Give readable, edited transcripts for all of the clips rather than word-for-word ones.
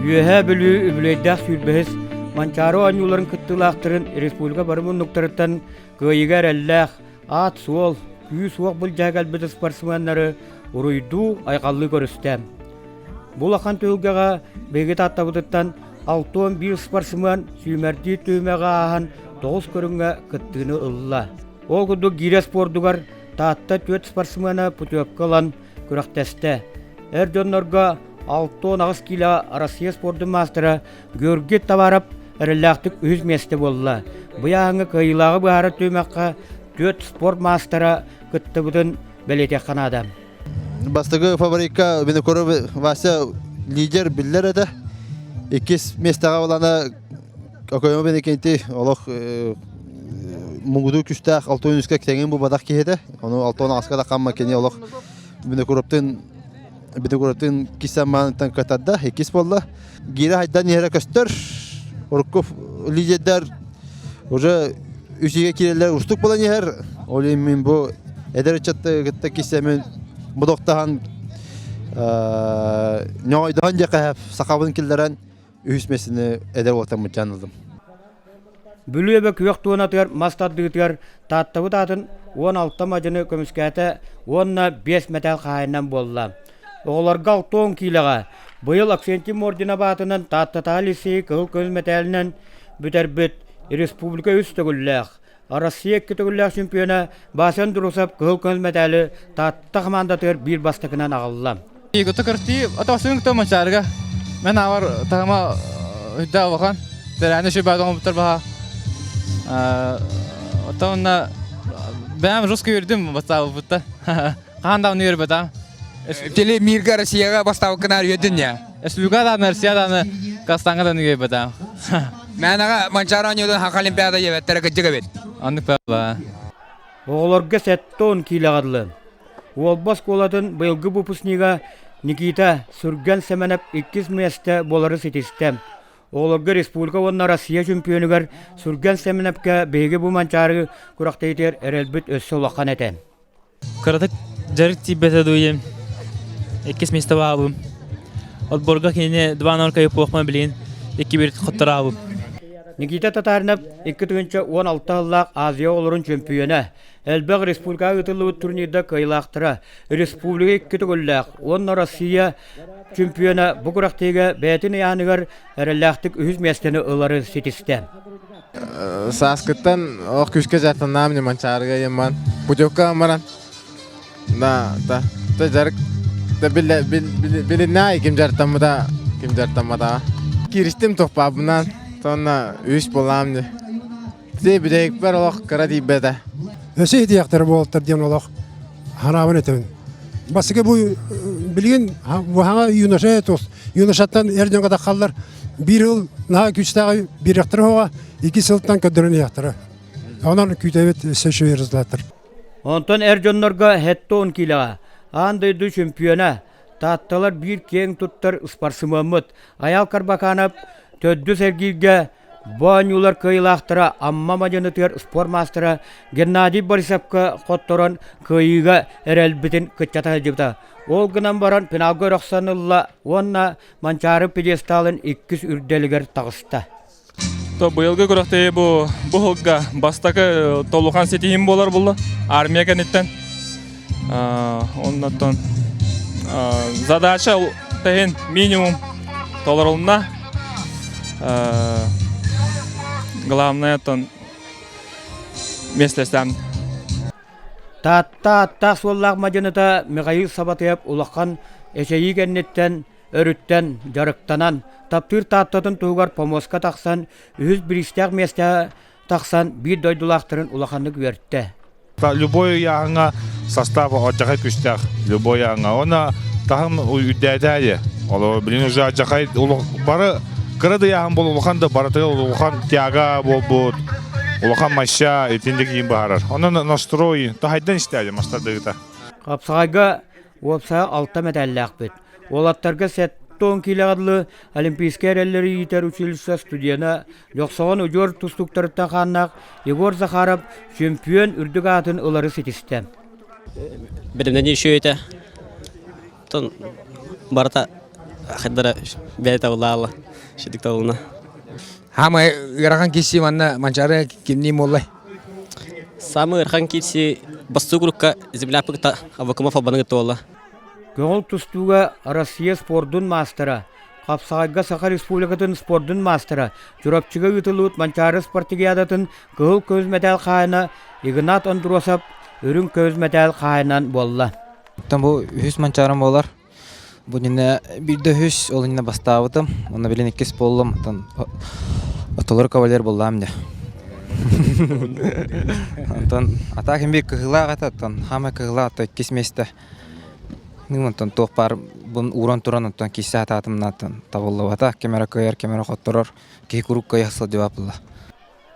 Үөһээ Бүлүү үбүлүөйдээх сүүрбэһис Манчаары оонньууларын кыттыылаахтарын республика бары муннуктарыттан кыайыыга эрэллээх, аат-суол, күүс-уох былдьаһа кэлбит спортсменнары уруйдуу-айхаллыы көрүстэ. Бу улахан түһүлгэҕэ биһиги Тааттабытыттан 61 спортсмен сүүмэрдии түһүмэҕи ааһан тоҕус көрүҥҥэ кыттыыны ылла. Ол курдук гиирэ спордугар Таатта түөрт спортсмена путевка ылан күрэхтэстэ. Эр дьоннорго 68 киилэ Россия спордун маастара Георгий Товаров эрэллээхтик үһүс миэстэ буолла. Бу ыйааһыҥҥа кыайыылааҕы быһаарар түһүмэххэ түөрт спорт маастара кыттыбытын бэлиэтиэххэ наада. Бастакы фабрика Винокуров Вася лидер биллэр этэ. Иккис миэстэҕэ булана Окоемов Иннокентий олох муҥутуу күстээх алтын үскэ тэҥин бубатах киһи этэ. Ону алтын аҕыска да хамма кини олох Винокуровтын Винокуровтын кисаманыттан кытарда, иккис буолла. Гиирэ хайдан иһэрэ көстөр. Урукку лидердэр уже үсүгэ киирэллэр устук буолан иһэр. Ол иһин мин бу эдэр ыччатты кытта киссэмин будуктаһан ньоҕойдоһон диэхэ сахабын киллэрэн үһүс миэстэни эдэр уолтан муччаан ыллым. Бүлүү эбэ күөх туонатыгар мас тардыытыгар Тааттабыт аатын 16 мадьыны көмүскээтэ уонна биэс мэтээл хаһаайынан буолла. Оҕолорго 60 киилэҕэ быйыл Аксентий Мординов аатынан Тааттатааҕы лицейи кыһыл көмүс мэтээлинэн бүтэрбит республика үс төгүллээх, Россия икки төгүллээх чемпиона Вася Андрусов кыһыл көмүс мэтээли Таатта хамаандатыгар биир бастакынан аҕалла. Игото кыртыы атаҕасыгын кытта Манчаарыга мен аавар таһыма үрдэ улахан тэрээни шибаат оҥобуттар баха оттон бэйэм жестко үөрдүм бастаабыппытта хаһан даҕаны үөрбэтам Телемирга Россияга бастаабыккынаар үөрдүн я. Республика даҕаны Россия даҕаны Казахстаҥҥа даҕаны үөрбэтам. Мээнэҕэ Манчаары оонньуутун Хаха Олимпиада диэбэттэрэ кырдьык эбит. Оннук баба. Оҕолорго 70 киилэҕэ дылы. Уолба оскуолатын быйылгы выпускнига Никита Сүргэн Сэмэнэп иккис миэстэ буолары ситистэ. Оҕолорго республика уонна Россия чемпионугар Сүргэн Сэмэнэпкэ биһиги бу Манчаары күрэхтэһиитигэр эрэлбит өссө улахан этэ. Кыратык дьарык тиийбэтэ дуу диэн иккис миэстэ баабым. Отборга кинини 2-0 кайыппыахпын билигин 2-1 хоттораабым. Никита Татаринов 2016 сыллаах Азия оҕолорун чөмпүйүөнэ, элбэх республикаҕа ыытыллыбыт турнирда кыайыылаахтара, республика икки төгүллээх уонна Россия чемпиона бу күрэхтэһиигэ бэйэтин ыйааһыныгар эрэллээхтик үһүс миэстэни ылары ситистэ. Сааскыттан ох күүскэ дьарыктанаам Манчаарыга емман путевка баран да да да дьарык да билиннээ ким дьарыктаммыта ким дьарыктамматаҕа кииристим тохпаабынан сонно үс буолаам дии Ти бүтэһикпэр олох кыра тиийбэтэ. Өсө иһдиэхтэрэ буолтар диэн олох хараабын этэбин. Бастакы бу билигин хаҥа юноша тус юношаттан эр дьоҥҥо таххаллар биир ыл наһаа күүстээҕи биэриэхтэрэ оҕо икки сылтан көрдөрөн иһиэхтэрэ. Онон күүтэбит өссө үчүгэй результаттар. Онтон эр дьоннорго хеттон киилэҕэ аан дойду чемпиона Таатталар биир киэҥ туттар ыспарсымыаммыт Айаал Карбаканов төрдүс эргииргэ Бу оонньуулар кыайыылаахтара Амма мадьынытыгар спорт маастара Геннадий Борисовка хотторон кыайыыга эрэлбитин кыччата сылдьыбыта. Ол гынан баран финалга өрөхсөн ылла уонна Манчаары пьедесталын иккис үрдэлигэр таҕыста. То быйылгы күрэхтэһии бу бу сылга бастакы толухан ситиһиим буолар булла армия кэнниттэн. Оннотон задача тэһин минимум толорулунна. Главное оттон миэстэлэстэм. Таатта ааттаах суоллаах мадьыныта Михаил Сабатыев улахан эчэйии кэнниттэн өрүттэн дьарыктанан, таптыыр Тааттатын туһугар помоска тахсан, үһүс бириистээх миэстэҕэ тахсан биир дойдулаахтарын улаханнык үөртэ. Любой ыйааһыҥҥа состав алдьархай күстээх любой ыйааһыҥҥа. Уонна таһым үрдээтээйи. Олор билин уже алдьархай бары кыра да ыйааһын буол улахан да барытыгар улахан тяга буолбут, улахан маща итинник иин баһарар. Онон настрой таһайдан истээли мастардыгыта. Хапсаҕайга уопсайа алта мэтээллээхпит. Уолаттарга 70 киилэҕэ дылы Олимпийскай эрэллэри иитэр училище студена Дьохсоҕон удьуор тустууктарыттан хааннаах Егор Захаров чөмпүйүөн үрдүк аатын ылары ситистэ. Бэлэмнэнии үчүгэй этэ. Оттон барыта Хайдара бэйэ табылаала. Шидик табылына. Хамай ыарахан киси манна Манчаары кимниин буоллай? Самый ыарахан киирсии бастуу группа земляпыкта Аввакумов Албаны кытта буолла. Көҥүл тустууга Россия спордун маастара, Хапсаҕайга Саха Республикатын спордун маастара, Чурапчыга ыытыллыбыт Манчаары спартакиадатын кыһыл көмүс мэтээл хаһаайына Игнат Андросов үрүҥ көмүс мэтээл хаһаайынан буолла. Оттон бу үһүс Манчаарым буолар. Бу иннинэ биирдэ үһүс, ол иннинэ бастаабытым. Онно билин иккис буоллум. Оттон ортолору кавалер буоллаам дьэ. Онтон атаак ким биир кыһыылаах этэ, оттон хаамай кыһыылаах, оттон иккис миэстэ. Онтон туох баар бун ууран туран оттон киирсэ сатаатым да оттон табыллыбата. Ким эрэ кыайар, ким эрэ хотторор. Киһи куруук кыайа сылдьыбат буолла.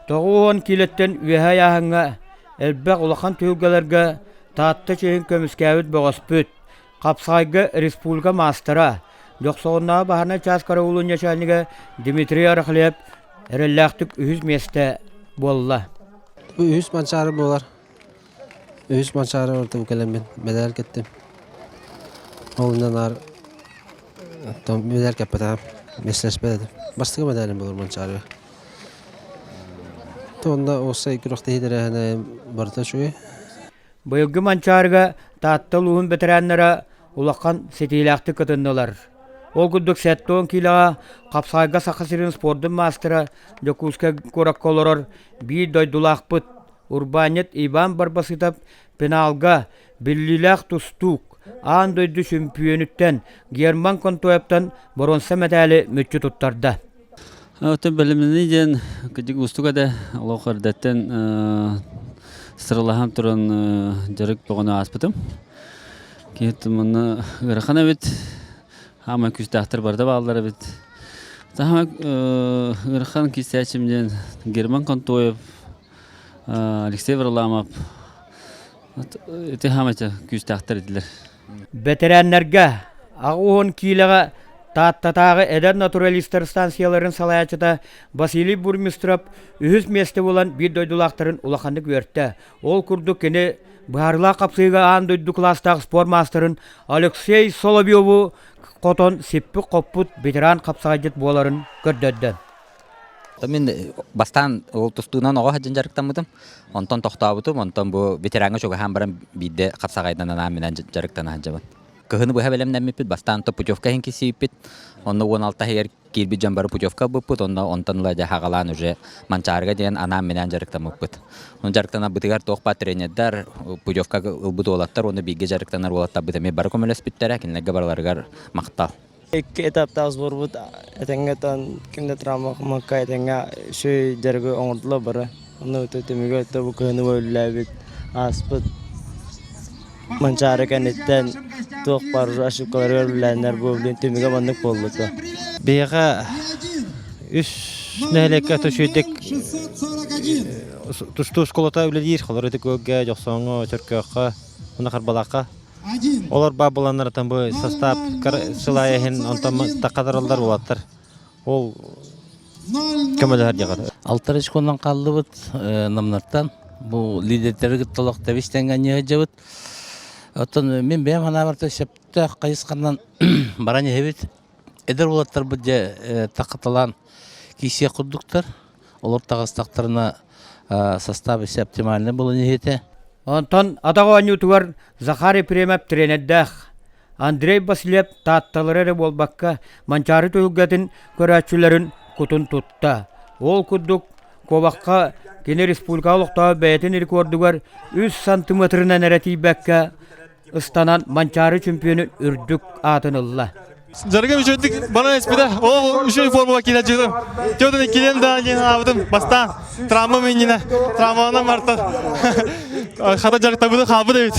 90 киилэттэн үөһэ ыйааһыҥҥа элбэх улахан түһүлгэлэргэ Таатта чиэһин көмүскээбит бөҕөспүт, Хапсаҕайга республика маастара, Дьохсоҕоннооҕу баһаарынай чаас караулун начальнига Дмитрий Арахлев эрэллээхтик үһүс миэстэ буолла. Бу үһүс манчаары буолар. Үһүс манчаары ортом кэлэммин медаль кэттим. Ол наар медаль кэппэтэҕим, миэстэлэспэт этим. Бастакы медалым буолар манчаарыга. Онно уопсай күрэхтэһии тэрээһинэ барыта үчүгэй. Быйылгы Манчаарыга Таатта улууһун бэтэрээннэрэ улахан ситиилээхтик кытыннылар. Ол курдук 70 киилэҕэ хапсаҕайга Саха сирин спордун маастара Дьокуускай куоракка олорор биир дойдулаахпыт урбаанньыт Иван Барбасытов пеналга биллиилээх тустуук, аан дойду чөмпүйүөнүттэн Герман Контоевтан боруонса мэтээли мүччү туттарда. Оттон бэлэмнэнии диэн кырдьык уустук этэ. Олох эрдэттэн сыралаһан туран дьарык бөҕөнү ааспытым. Киһи манна ыарахан эбит. Хаамай күүстээхтэр барыта бааллар эбит. Таһама ыарахан киирсээччим диэн Герман Контоев, Алексей Варламов ити хаамача күүстээхтэр этилэр. Бэтэрээннэргэ 80 киилэҕэ Тааттатааҕы эдэр натуралистар станцияларын салайааччыта Василий Бурмистров үһүс миэстэ буолан биир дойдулаахтарын улаханнык үөртэ. Ол курдук кини быһаарыылаах хапсыыга аан дойду кылаастаах спорт маастарын Алексей Соловьеву хотон сиппит-хоппут ветеран хапсаҕайдьыт буоларын көрдөрдө. Мин бастаан ол тустуунан оҕо сылдьан дьарыктаммытым. Онтон тохтообутум, онтон бу ветераҥҥа чугаһаан баран биирдэ хапсаҕайдан анаан минэн дьарыктана сылдьабын. Кыһыны быһа бэлэмнэммиппит, бастаан то путевка иһин кисийбиппит. Онно 16 иһигэр киирбит дьон бары путевка ылбыппыт, онно онтон ыла дьэ хаҕалаан уже Манчаарыга диэн анаан-минээн дьарыктаммыппыт. Ону дьарыктанарбытыгар туох баар тренердэр, путевка ылбыт уолаттар уонна бииргэ дьарыктанар уолаттарбыт эмиэ бары көмөлөспүттэрэ, кинилэргэ барыларыгар махтал. Икки этаптаах сборбут этэҥҥэ тан ким да травмаммакка этэҥҥэ үчүгэй дьарыгы оҥордулар бары. Онно түмүгэ өттө бу кыһыны өллөөбүт ааспыт Манчаары кэнниттэн туох баар ошибкалары өллөөннөр бу билин түмүгэ маннык буолбута. Биһиэхэ үс нэһилиэккэ үчүгэйдик тустуу оскуолата үлэлиир. Холобур ити Күөлгэ, Дьохсооҥҥо, Чөркөөххө уонна Харбалаахха. Олор баар буоланнар бу состав сыл аайы иһин онтон таххатараллар уолаттар. Ол көмөлөһөр диэҕэ. Алтар очконан хааллыбыт намнартан. Бу лидердэри кытта олох тэбис тэҥҥэ анньыһыдьабыт. Оттон мин бэйэм санаабар сөптөөх хайысханан баран иһэбит. Эдэр уолаттарбыт дьэ таххаталаан киирсиэх курдуктар. Олор таҕыстахтарына состав өссө оптимальный буолан иһиэтэ. Онтон атах оонньуутугар Захар Ефремов тренердээх Андрей Васильев таатталары эрэ буолбакка, Манчаары түһүлгэтин көрөөччүлэрин кутун тутта. Ол курдук, куобахха кини республика олохтооҕо бэйэтин рекордугар үс сантиметрынан эрэ тиийбэккэ ыстанан Манчаары чөмпүйүөнүн үрдүк аатын ылла. Дьарыгым үчүгэйдик баран испитэ. Ол үчүгэй формула киирэ дьыгым. Тётаны килем да диэн аабытым. Бастаан травма иннинэ травмаланан барта. Хата дьарыктабыты хаалбыт эбит.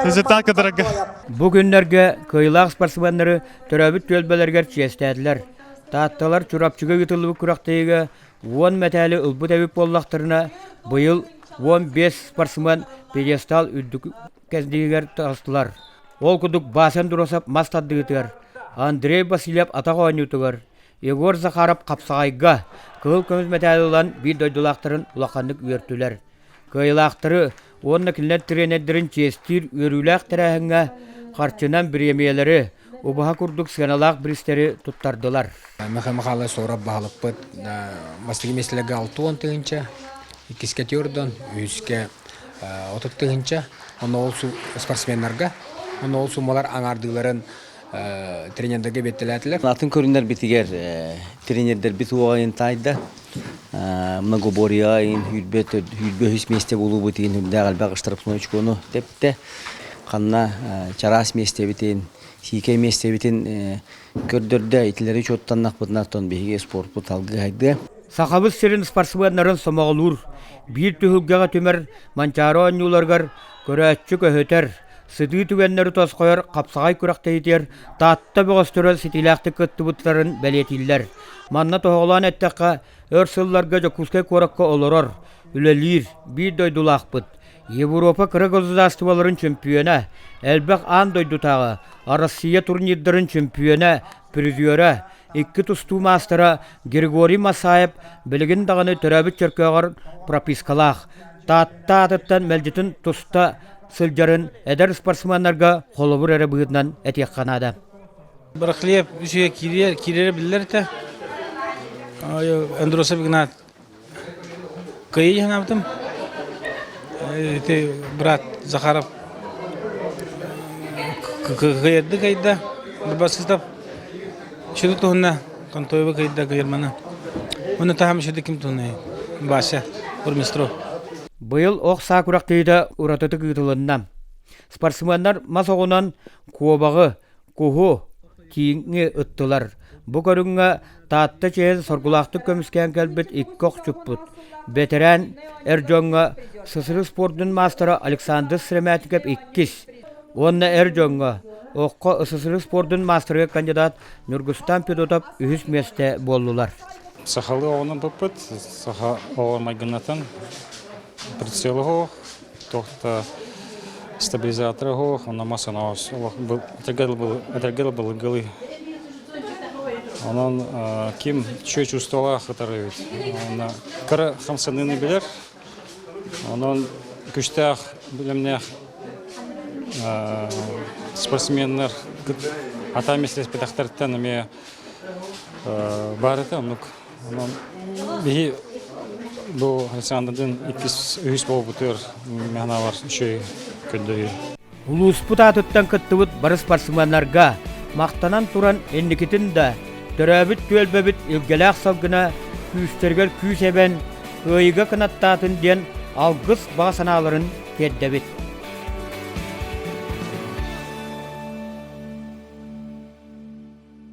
Результат кытарарга. Бу күннэргэ кыайыылаах спортсменнары төрөөбүт түөлбэлэригэр чиэстээтилэр. Таатталар Чурапчыга ыытыллыбыт күрэхтэһиигэ 10 мэтээли ылбыт эбит буоллахтарына, быйыл 15 спортсмен пьедестал үрдүк кэрдиигэр таҕыстылар. Ол курдук Вася Андросов мас тардыытыгар, Андрей Васильев атах оонньуутугар, Егор Захаров хапсаҕайга кыһыл көмүс мэтээли ылан биир дойдулаахтарын улаханнык үөртүлэр. Кыайыылаахтары уонна кинилэр тренердэрин чиэстиир үөрүүлээх тэрээһиҥҥэ харчынан бириэмийэлэри, убаһа курдук сыаналаах бириистэри туттардылар. Михаил Михайлович Соров баһылыкпыт бастакы миэстэлэргэ 60 тыһыынча, иккискэ түөрдөн, үһүскэ 30 тыһыынча. Онно ол спортсменнарга, онно ол суммалар аҥаардыыларын тренердэргэ биэртэлээтилэр. Атын көрүннэрбитигэр тренердэрбит уоҕайын таайда. Многоборье иин сүүрбэ үһүс миэстэ буолуубут иин үрдээх элбэх штрафной очкону тэптэ. Ханна чараас миэстэбитин, сиикэй миэстэбитин көрдөрдө. Итилэри учуоттаннахпытына, оттон биһиги спорпут салгыы хайдыа. Сахабыт сирин спортсменнарын сомоҕолуур, биир түһүлгэҕэ түмэр Манчаары оонньууларыгар көрөөччү көһүтэр, сытыы түгэннэри тосхойор хапсаҕай күрэхтэһиитигэр Таатта бөҕөстөрө ситиилээхтик кыттыбыттарын бэлиэтииллэр. Манна тоһоҕолоон эттэххэ, өр сылларга Дьокуускай куоракка олорор, үлэлиир биир дойдулаахпыт, Европа кыра государстволарын чөмпүйүөнэ, элбэх аан дойдутааҕы Арассыыйа турнирдарын чөмпүйүөнэ, призера, икки тустуу маастара Григорий Масаев билигин даҕаны төрөөбүт Чөркөөҕөр пропискалаах, Таатта аатыттан мэлдьитин туста сылдьарын эдэр спортсменнарга холобур эрэ быһыытынан этиэххэ наада. Барахлеев үсүгэ киирэр, киирэрэ биллэр этэ. Андросов Игнат кыайыы санаабытым. Ити брат Захаров кыайарды кыайда. Басыстап Шүрі туһуна Контоева кыайда Германа. Оны таһам шүрі ким туһуна Вася Бурмистров. Быйыл ох саа күрэхтэһиитэ уратытык ыытылынна. Спортсменнар мас оҕунан куобаҕы, куһу, тииҥи ыттылар. Бу көрүҥҥэ Таатта чиэһин соргулаахтык көмүскээн кэлбит икки охчуппут, бэтэрээн эр дьоҥҥо СССР спордун маастара Александр Сыромятников иккис уонна эр дьоҥҥо оххо СССР спордун маастарыгар кандидат Ньургустан Федотов үһүс миэстэ буоллулар. Сахалыы оҕону быппыт, саха оҕо майгыннатан прицелы оһох, туох да стабилизатор оһох, онно мас оноос этэргэ былыргылыы. Онон ким үчүгэй чувстволаах ытар эбит. Онно кыра хамсаныыны билэр. Онон күштээх, билимнээх спортсменнар ата миэстэлэспэтэхтэриттэн эмиэ баар этэ оннук. Онон биһи бу Александрдын иккис үһүс буолбутугар мин үчүгэй көрдөрүү. Улууспут аатыттан кыттыбыт бары спортсменнарга махтанан туран инникитин да төрөөбүт түөлбэбит илгэлээх салгына күүстэригэр күүс эбэн, кыайыыга кынаттаатын диэн алгыс баҕа санааларын тиэрдэбит.